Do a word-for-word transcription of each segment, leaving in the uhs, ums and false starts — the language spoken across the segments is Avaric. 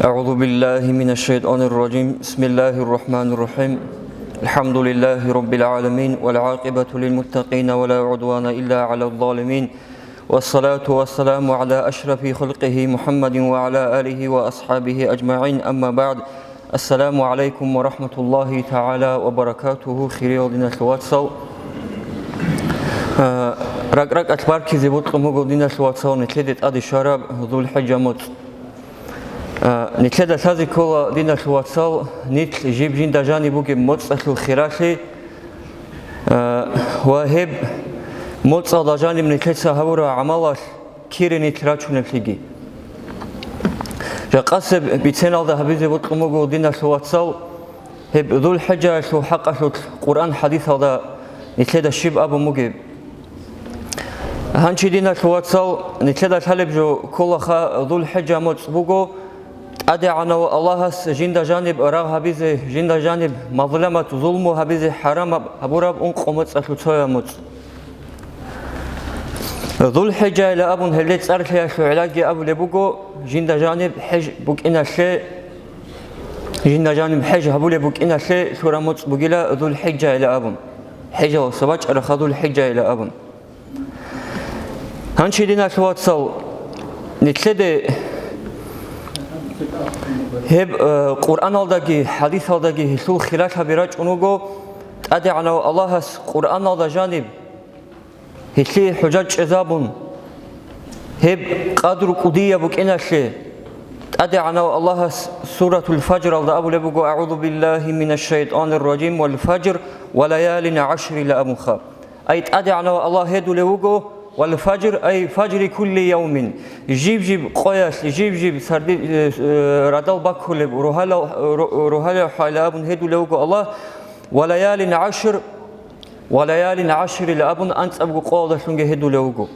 أعوذ بالله من الشيطان الرجيم. بسم الله الرحمن الرحيم. الحمد لله رب العالمين، والعاقبة للمتقين، ولا عدوان إلا على الظالمين. والصلاة والسلام على أشرف خلقه محمد وعلى آله وأصحابه أجمعين. أما بعد. السلام عليكم ورحمة الله تعالى وبركاته. Хириял диналъул вацал. А, ракӀ-ракӀалъ баркизе бокьун буго, диналъул вацал, нилъеде тӀаде щвараб ЗулхӀижа моцӀ. А, нилъеда лъазе ккола, диналъул вацал, нилъ жиб жинда жаниб бугеб моцӀалъул хиралъи, а, ва гьеб моцӀалда жаниб нилъеца гьабураб гӀамалалъ кире нилъ рачунеблъиги. Жакъасеб биценалда гьабизе бокьун буго, диналъул вацал, гьеб ЗулхӀижаялъул хӀакъалъулъ Къуръан хӀадисалда нилъеда щиб абун бугеб. Гьанчи, диналъул вацал, нилъеда лъалеб жо кколаха, ЗулхӀижа моцӀ буго ТӀадегӀанав Аллагьас жинда жаниб рагъ гьабизе, жинда жаниб мазламат, зулму гьабизе хӀарам гьабураб ункъо моцӀалъул цояб моцӀ. ЗулхӀижайила абун гьелде цӀар лъеялъул гӀиллаги абулеб буго, жинда жаниб хӀеж букӀиналъе, жинда жаниб хӀеж гьабулеб букӀиналъе лъураб моцӀ бугила ЗулхӀижайила абун. ХӀежаласа бачӀараха ЗулхӀижайила абун. Гьанчи, диналъул вацал, нилъеде гьеб, э, Къуръаналдаги хӀадисалдаги гьелъул хиралъаби рачӀун руго, ТӀадегӀанав Аллагьас Къуръаналда жаниб гьелъие хӀужа чӀезабун, гьеб къадру кӀудияб букӀиналъе. ТӀадегӀанав Аллагьас Суратул Фаджралда абулеб буго: «أعوذ بالله من الشيطان الرجيم، والفجر، وليال عشر», ила абунха. Ай, ТӀадегӀанав Аллагь гьедулев вуго: «Вал фаджр, ай фаджри кулли явмин». Жиб-жиб къоялъ, жиб-жиб сарди-, э, э, радал баккулеб, рогьалал-, ро-, рогьалил хӀалила абун гьедулев вуго Аллагь: «Ва лаялин гӀашр, ва лаялин гӀашр», ила абун анцӀабго къоялдалъунги гьедулев вуго.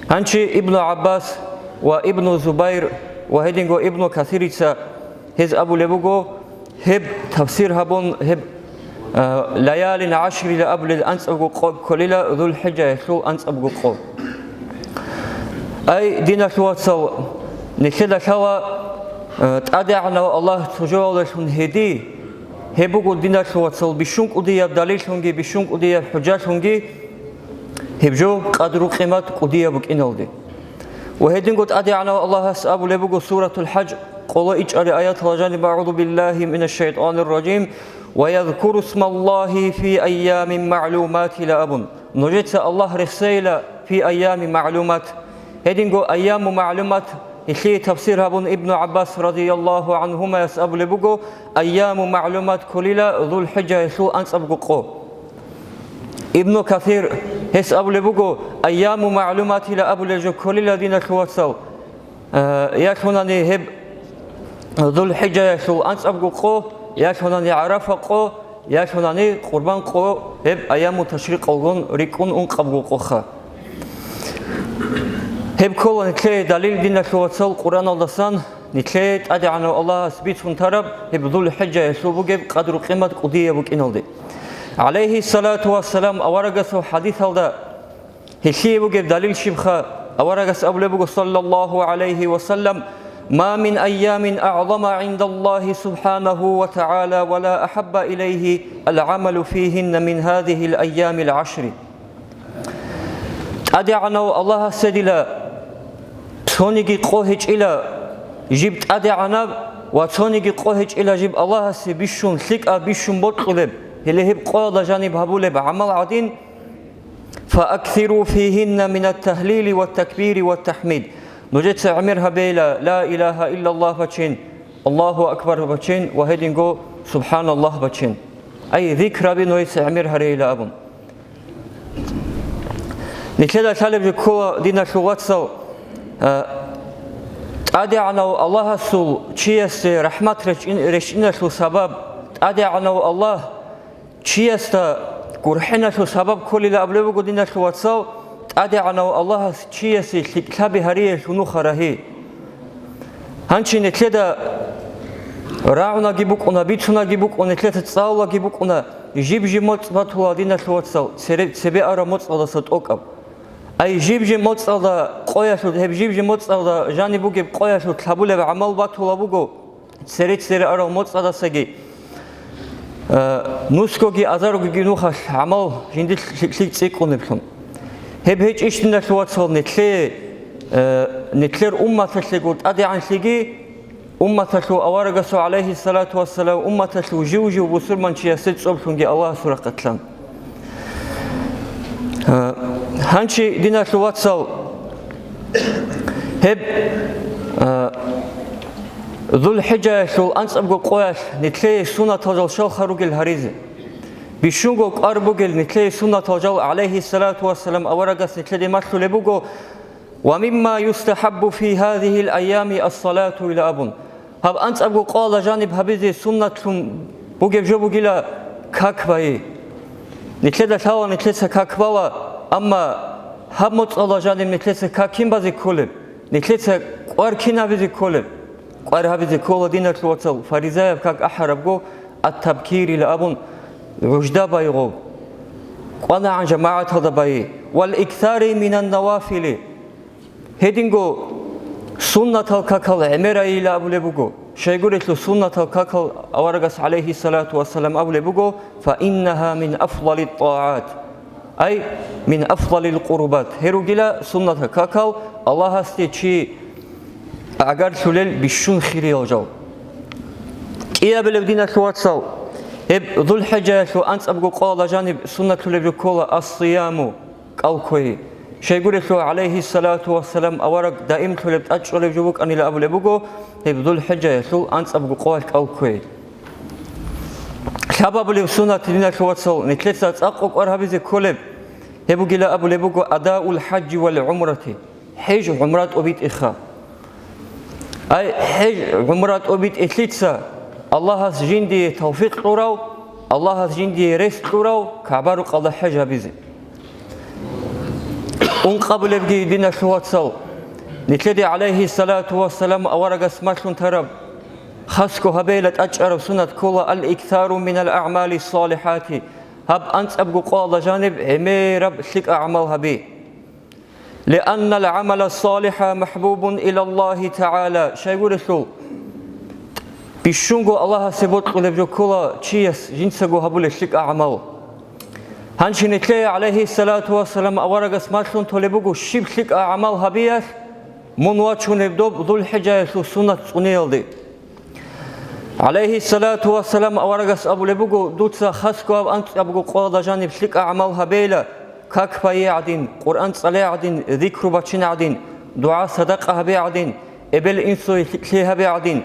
Гьанчи Ибну ГӀаббас ва Ибну Зубайр ва гьединго Ибну Касирица гьез абулеб буго, гьеб тафсир гьабун, гьеб, а, лаялин гӀашрила абулел анцӀабго къо кколила ЗулхӀижаялъул анцӀабго къо. Ай, диналъул вацал, нилъеда лъала, а, ТӀадегӀанав Аллагь цо жоялдалъун гьеди, гьеб буго, диналъул вацал, бищун кӀудияб далиллъунги, бищун кӀудияб хӀужалъунги, гьеб жо къадру-къимат кӀудияб букӀиналде. Ва гьединго ТӀадегӀанав Аллагьас абулеб буго Суратул ХӀаж къоло ичӀали аяталда жаниб: «أعوذ بالله من الشيطان الرجيم، ويذكروا اسم الله في أيام معلومات», ила абун. Нужеца Аллагь рехсейила «фи айями магӀлумат». Гьединго «айяму магӀлумат», гьелъие тафсир гьабун, Ибну ГӀаббас радияллагьу гӀанхумаяс абулеб буго, «айяму магӀлумат» кколила ЗулхӀижаялъул анцӀабго къо. Ибну Касир, гьес абулеб буго, «айяму магӀлуматила» абулел жо кколила, диналъул вацал, э, ялъунани гьеб ЗулхӀижаялъул анцӀабго къо, ялъунани ГӀарафа къо, ялъунани Къурбан къо, гьеб айяму ташрикъалгун рикӀкӀун ункъабго къоха. Гьеб ккола нилъее далил, диналъул вацал, Къуръаналдасан, нилъее ТӀадегӀанав Аллагьас бицун тараб гьеб ЗулхӀижаялъул бугеб къадру-къимат кӀудияб букӀиналде. ГӀалайгьиссалату вассалам аварагасул хӀадисалда гьелъие бугеб далил щибха? Аварагас абулеб буго, саллаллагьу гӀалайгьи ва саллам: «Ма мин айямин агӀзама гӀиндаллагьи субхӀанагьу ва тагӀала ва ла ахӀабба илайгьи алгӀамалу фигьинна мин гьазигьил айямил гӀашри». ТӀадегӀанав Аллагьасе дила цониги къо гьечӀила жиб тӀадегӀанаб ва цониги къо гьечӀила жиб Аллагьасе бищун лъикӀаб, бищун бокьулеб, гьеле гьеб къоялда жаниб гьабулеб гӀамал гӀадин, «Фааксиру фигьинна минат тагьлили ва такбири ва тахмид». Нужеца гӀемер гьабейила ла илагьа иллаллагь бачин, Аллагьу акбар бачин ва гьединго субхӀаналлагь бачин. Ай, зикр гьаби нужеца гӀемер гьарейила абун. Нилъеда лъалеб жо ккола, диналъул вацал, а, ТӀадегӀанав Аллагьасул чиясе рахӀмат речӀин-, рещтӀиналъул сабаб, ТӀадегӀанав Аллагь чиясда гурхӀеналъул сабаб кколила абулеб буго, диналъул вацал, ТӀадегӀанав Аллагьас чиясе лъикӀлъаби гьариялъул нуха рагьи. Гьанчи нилъеда рагӀунаги букӀуна, бицунаги букӀуна, нилъеца цӀалулаги букӀуна, жиб-жиб моцӀ батула, диналъул вацал, цере-, цебе араб моцӀалдаса тӀокӀаб. Ай, жиб-жиб моцӀалда къоялъул, гьеб жиб-жиб моцӀалда жаниб бугеб къоялъул лъабулеб гӀамал батула буго, цере-цере арал моцӀадасаги, э, нусгоги азаргоги нухалъ гӀамал жиндилъ лъикӀ-лъикӀ цӀикӀкӀунеблъун. Гьеб гьечӀищ, диналъул вацал, нилъее, э, нилъер умматалъего тӀадегӀанлъиги, умматалъул аварагасул, гӀалайгьиссалату вассалам, умматалъул жив-жив бусурманчиясе цӀоблъунги Аллагьасул рахъалъан. Э, гьанчи, диналъул вацал, гьеб, э, ЗулхӀижаялъул анцӀабго къоялъ нилъее суннатал жал щалха ругел гьаризе. Бищунго кӀвар бугел нилъее суннатал жал, гӀалайгьиссалату вассалам, аварагас нилъеде малъулеб буго, «Ва мимма юстахӀаббу фи гьазигьил айями ас-салату», ила абун. Гьаб анцӀабго къоялда жаниб гьабизе суннатлъун бугеб жо бугила как байи. Нилъеда лъала нилъеца как бала, амма гьаб моцӀалда жаниб нилъеца как кин базе кколеб? Нилъеца кӀвар кин гьабизе кколеб? КӀвар гьабизе ккола, диналъул вацал, фаризаяб как ахӀарабго, ат-табкир ила абун, гӀужда байи гъоб. КӀванагӀан жамагӀаталда байи. Вал иксари минан навафили. Гьединго суннатал какал гӀемерайила абулеб буго. Щайгурелъул суннатал какал аварагас, гӀалайгьиссалату вассалам, абулеб буго, «Фа иннагьа мин афдалит тӀагӀат», ай, «мин афдалил къурбат». Гьел ругила суннатал какал Аллагьасде чи гӀагарлъулел бищун хириял жал. КӀиабилеб, диналъул вацал, гьеб ЗулхӀижаялъул анцӀабго къоялда жаниб суннатлъулеб жо ккола ас-сияму, кӀал кквей. Щайгурелъул, гӀалайгьиссалату вассалам, авараг даимлъулеб тӀад чӀолеб жо букӀанила абулеб буго, гьеб ЗулхӀижаялъул анцӀабго къоялъ кӀал кквей. Лъабабулеб суннат, диналъул вацал, нилъеца цӀакъго кӀвар гьабизе кколеб, гьеб бугила абулеб буго, адаул хӀажжи вал гӀумрати, хӀеж-гӀумра тӀобитӀиха. Ай, хӀеж-гӀумра тӀобитӀилъица Аллагьас жиндие тавфикъ кьурав, Аллагьас жиндие рес кьурав КагӀба-рукъалда хӀеж гьабизе. Ункъабулебги, диналъул вацал, нилъеде, гӀалайгьиссалату вассалам, аварагас малъун тараб, хасго гьабейила тӀад чӀараб суннат ккола, ал-иксару минал агӀмали салихӀати, гьаб анцӀабго къоялда жаниб гӀемераб лъикӀа гӀамал гьаби. Лианнал гӀамала салиха махӀбубун илаллагьи тагӀала, щайгурелъул, бищунго Аллагьасе бокьулеб жо ккола чияс жинцаго гьабулеб лъикӀа гӀамал. Гьанчи нилъее, гӀалайгьиссалату вассалам, аварагас малъун толеб буго, щиб лъикӀа гӀамал гьабиялъ мун вачунеб доб ЗулхӀижаялъул суннат цӀуниялде. ГӀалайгьиссалату вассалам, аварагас абулеб буго, дуца хасго гьаб анцӀабго къоялда жаниб лъикӀа гӀамал гьабейила, как байи гӀадин, Къуръан цӀалей гӀадин, зикру бачина гӀадин, дугӀа-садакъа гьабе гӀадин, эбел-инсуе лъикӀлъи гьабе гӀадин,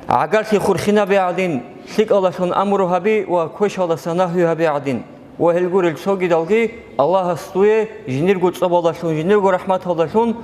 гӀагарлъи хурхинаби гӀадин, лъикӀалдалъун амру гьаби ва квешалдаса нагьи гьаби гӀадин. Ва гьел гурел цогидалги Аллагьас дуе жинирго цӀобалдалъун, жинирго рахӀматалдалъун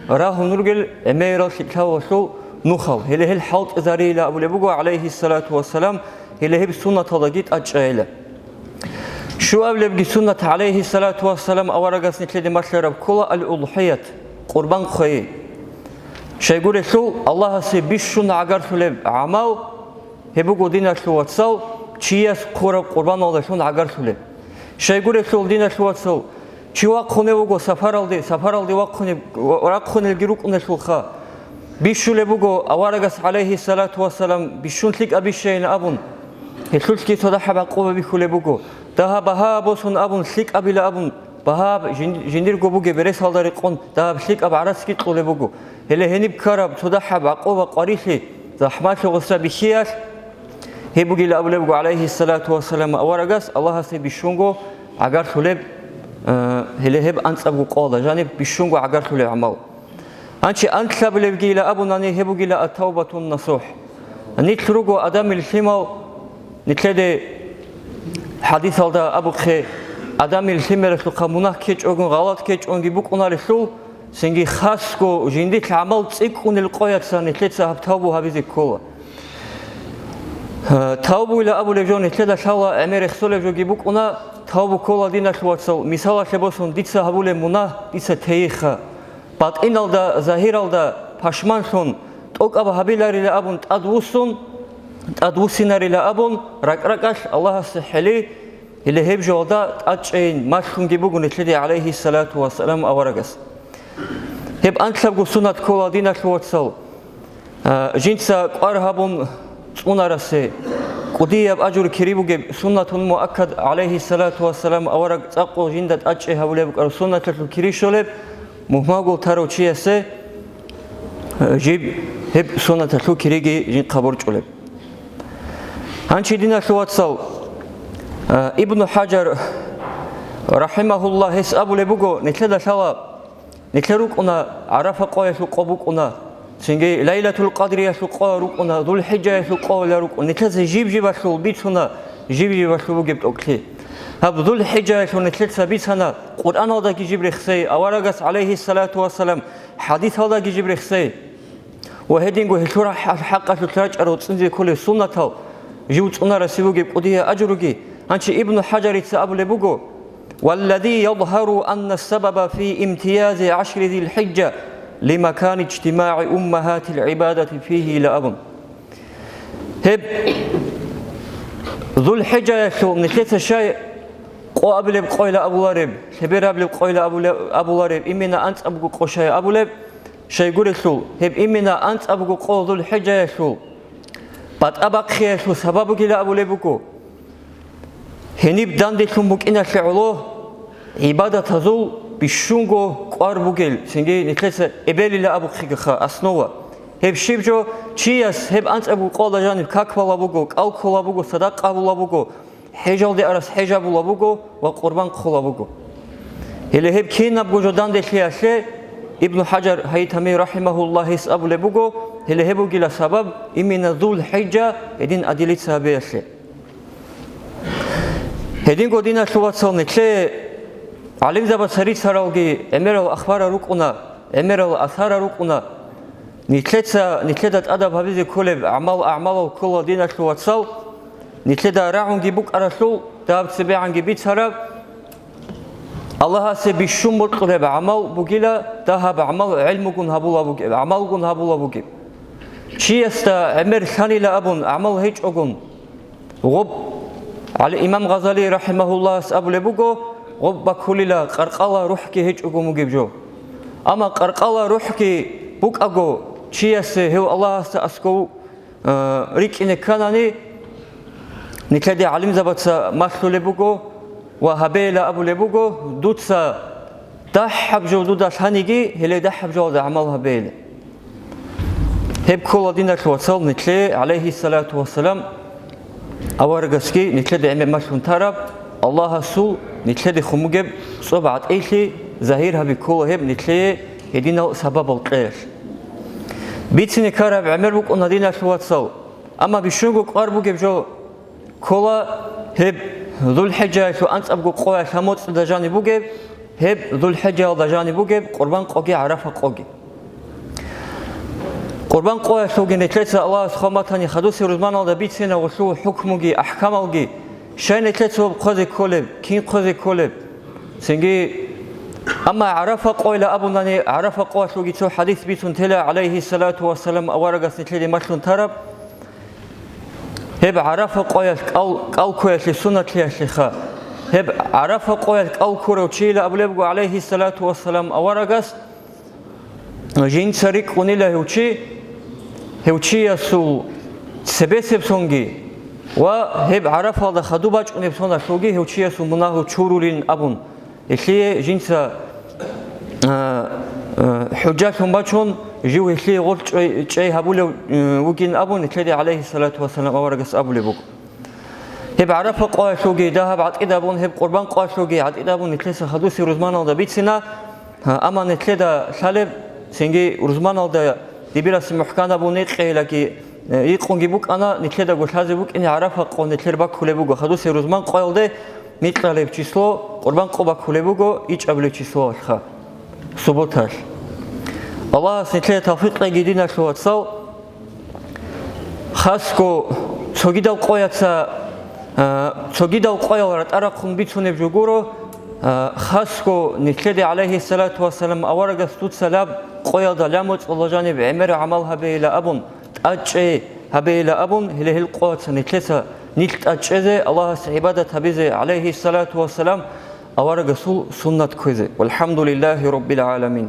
рагьун ругел гӀемерал лъикӀлъавалъул нухал. Гьеле гьел хӀалтӀизарейила абулеб буго, гӀалайгьиссалату вассалам, гьеле гьеб суннаталдаги тӀадчӀайила. Щуабилебги суннат, гӀалайгьиссалату вассалам, аварагас нилъеде малъараб ккола ал-удхӀият, къурбан хъвей. Щайгурелъул, Аллагьасе бищун гӀагарлъулеб гӀамал, гьеб буго, диналъул вацал, чияс хъураб къурбаналдалъун гӀагарлъулеб. Щайгурелъул, диналъул вацал, чи вахъунев вуго сапаралде, сапаралде вахъунеб-, ва-, рахъунелги рукӀунелъулха, бищулеб буго аварагас, гӀалайгьиссалату вассалам, бищун лъикӀаб бищайин абун, гьелъулъги цо дагьаб гӀакъуба бихьулеб буго, дагьаб багьа босун абун, лъикӀабила абун, багьа жин-, жиндирго бугеб ресалда рекъон дагьаб лъикӀаб гӀарацги кьолеб буго. Гьеле гьениб ккараб цо дагьаб гӀакъуба къварилъи, захӀмалъи гъосда бихьиялъ, гьеб бугила абулеб буго, гӀалайгьиссалату вассалам, аварагас Аллагьасе бищунго гӀагарлъулеб, э, гьеле гьеб анцӀабго къоялда жаниб бищунго гӀагарлъулеб гӀамал. Гьанчи анлъабилебгийила абунани, гьеб бугила ат-тавбатун насухӀ. Нилъ руго адамил лъимал, нилъеде хӀадисалда абухъе, адамил лъимералъухъа мунагь ккечӀогун, гъалат ккечӀонги букӀунарелъул, цинги хасго жиндилъ гӀамал цӀикӀкӀунел къояцан нилъеца гьаб тавбу гьабизе ккола. Э, тавбуйла абулеб жо нилъеда лъала гӀемер рехсолеб жоги букӀуна, тавбу ккола, диналъул вацал, мисалалъе босун, дица гьабулеб мунагь дица тейиха. БатӀиналда, загьиралда пашманлъун, тӀокӀаб гьабиларила абун тӀадвуссун, тӀадвуссинарила абун, ракӀ-ракӀалъ Аллагьасе хӀели, Гьеле гьеб жоялда тӀадчӀейин малъунги буго нилъеде, гӀалайгьиссалату вассалам, аварагас. Гьеб анлъабго суннат ккола, диналъул вацал, а, жинца кӀвар гьабун цӀунарасе кӀудияб ажру кири бугеб, суннатун муаккад, гӀалайгьиссалату вассалам, авараг цӀакъго жинда тӀадчӀей гьабулеб букӀараб суннатлъул кири щолеб, мухьмагул тарав чиясе, а, жиб гьеб суннаталъул кириги жинхъа борчӀулеб. Гьанчи, диналъул вацал, а, Ибну ХӀажар, рахӀимагьуллагь, гьес абулеб буго, нилъеда лъала, нилъер рукӀуна, ГӀарафа къоялъул къо букӀуна, цинги Лайлатул Къадриялъул къо рукӀуна, ЗулхӀиджаялъул къоял рукӀуна, нилъеца жиб-жибалъул бицуна, жиб-жибалъул бугеб тӀокӀлъи. Гьаб ЗулхӀиджаялъул нилъеца бицана, Къуръаналдаги жиб рехсей, аварагас, гӀалайгьиссалату вассалам, хӀадисалдаги жиб рехсей. Ва гьединго гьелъул хӀа-, хӀакъалъулъ рачӀарал цӀинзе кколел суннатал жив цӀунарасе бугеб кӀудияб ажруги. Гьанчи Ибну ХӀажарица абулеб буго: «Валлади язгьару анна сабаба фи имтиязи гӀашри зилхӀиджа лимакани иджтимагӀи уммагьатил гӀибадати фигьи», ила абун. Гьеб ЗулхӀиджаялъул нилъеца щай къо абулеб къойла абулареб, лъебераб къойла абуле-, абулареб, имена анцӀабго къо щай абулеб, щайгурелъул, гьеб имена анцӀабго къо ЗулхӀиджаялъул батӀа бахъиялъул сабаб бугила абулеб буго. Гьениб данделъун букӀиналъе гӀоло гӀибадатазул бищунго кӀвар бугел, цинги нилъеца эбелила абухъегаха, основа. Гьеб щиб жо, чияс гьеб анцӀабго къоялда жаниб как балеб буго, кӀал кколеб буго, садакъа гьабулеб буго, хӀежалде арас хӀеж гьабулеб буго ва къурбан хъулеб буго. Гьеле гьеб кинабго жо данделъиялъе, Ибну ХӀажар Гьайтами рахӀимагьуллагь гьес абулеб буго, гьеле гьеб бугила сабаб имена ЗулхӀиджа гьедин адилица гьабиялъе. Гьединго, диналъул вацал, нилъее гӀалимзабаца рицаралги гӀемерал ахбарал рукӀуна, гӀемерал асарал рукӀуна. Нилъеца, нилъеда тӀадаб гьабизе кколеб гӀамал-, агӀмалал ккола, диналъул вацал, нилъеда рагӀунги букӀаралъул, дагьаб цебегӀанги бицараб, Аллагьасе бищун бокьулеб гӀамал бугила, дагьаб гӀамал гӀелмугун гьабулеб бугеб, гӀамалгун гьабулеб бугеб. Чиясда гӀемер лъанила абун гӀамал гьечӀогун, гъоб, гӀали-, имам Гъазали рахӀимагьуллагьас абулеб буго, гъоб бакулила къаркъала рухӀги гьечӀого мугеб жо. Амма къаркъала рухӀги букӀаго, чиясе гьев Аллагьасда аскӀов, а, рикӀкӀине кканани, нилъеде гӀалимзабаца малъулеб буго ва гьабейила абулеб буго, дуца дагьаб жо дуда лъаниги, гьеле дагьаб жоялда гӀамал гьабейила. Гьеб ккола, диналъул вацал, нилъее, гӀалайгьиссалату вассалам, аварагасги нилъеда гӀемер малъун тараб, Аллагьасул нилъедехун бугеб цӀоб гӀатӀилъи, загьир гьаби ккола гьеб нилъее гьединал сабабал кьеялъ. Бицине ккараб гӀемер букӀуна, диналъул вацал, амма бищунго кӀвар бугеб жо ккола гьеб ЗулхӀиджаялъул анцӀабго къоялъ моцӀида жаниб бугеб, гьеб ЗулхӀиджаялда жаниб бугеб къурбан къоги ГӀарафа къоги. Къурбан къоялъулги нилъеца Аллагьас хъван батани хадусеб рузманалда бицина гъолъул хӀукмуги ахӀкамалги, щай нилъеца гьеб хъвезе кколеб, кин хъвезе кколеб? Цинги, амма ГӀарафа къойла абунани, ГӀарафа къоялъулги цо хӀадис бицун тела, гӀалайгьиссалату вассалам, аварагас нилъеде малъун тараб. Гьеб ГӀарафа къоялъ кӀал-, кӀал ккуялъе суннатлъиялъеха. Гьеб ГӀарафа къоялъ кӀал ккурав чийила абулеб буго, гӀалайгьиссалату вассалам, аварагас, жинца рикӀкӀунила гьев чи, гьев чиясул цебесеб сонги ва гьеб ГӀарафалда хадуб бачӀунеб соналъулги гьев чиясул мунагьал чурулин абун. Гьелъие жинца, а, а, хӀужалъун бачун, жив гьелъие гъорлъ чӀей, чӀей гьабулев, э, вугин абун, нилъеде, гӀалайгьиссалату вассалам, аварагас абулеб буго. Гьеб ГӀарафа къоялъулги дагьаб гӀатӀид абун, гьеб Къурбан къоялъулги гӀатӀид абун, нилъеца хадусеб рузманалда бицина, а, амма нилъеда лъалеб, цинги рузманалда дибирасе мухӀкан абун гьекъейилаги, э, икъунги букӀана, нилъедаго лъазе букӀине ГӀарафа къо нилъер баккулеб буго, хадусеб рузман къоялде микьалеб число, Къурбан къо баккулеб буго ичӀабилеб числоялъха, субботалъ. Аллагьас нилъее тавфикъ кьеги, диналъул вацал, хасго цогидал къояца, а, цогидал къоял ратӀа рахъун бицунеб жо гуро, а, хасго нилъеде, гӀалайгьиссалату вассалам, аварагас дуца лъаб къоялда лъаб моцӀалда жаниб гӀемер гӀамал гьабейила абун, тӀадчӀей гьабейила абун, гьеле гьел къояца нилъеца Нилъ тӀад чӀезе, Аллагьас гӀибадат гьабизе, гӀалайгьиссалату вассалам, аварагасул суннат кквезе. Валхамдулиллагьи раббил гӀаламин.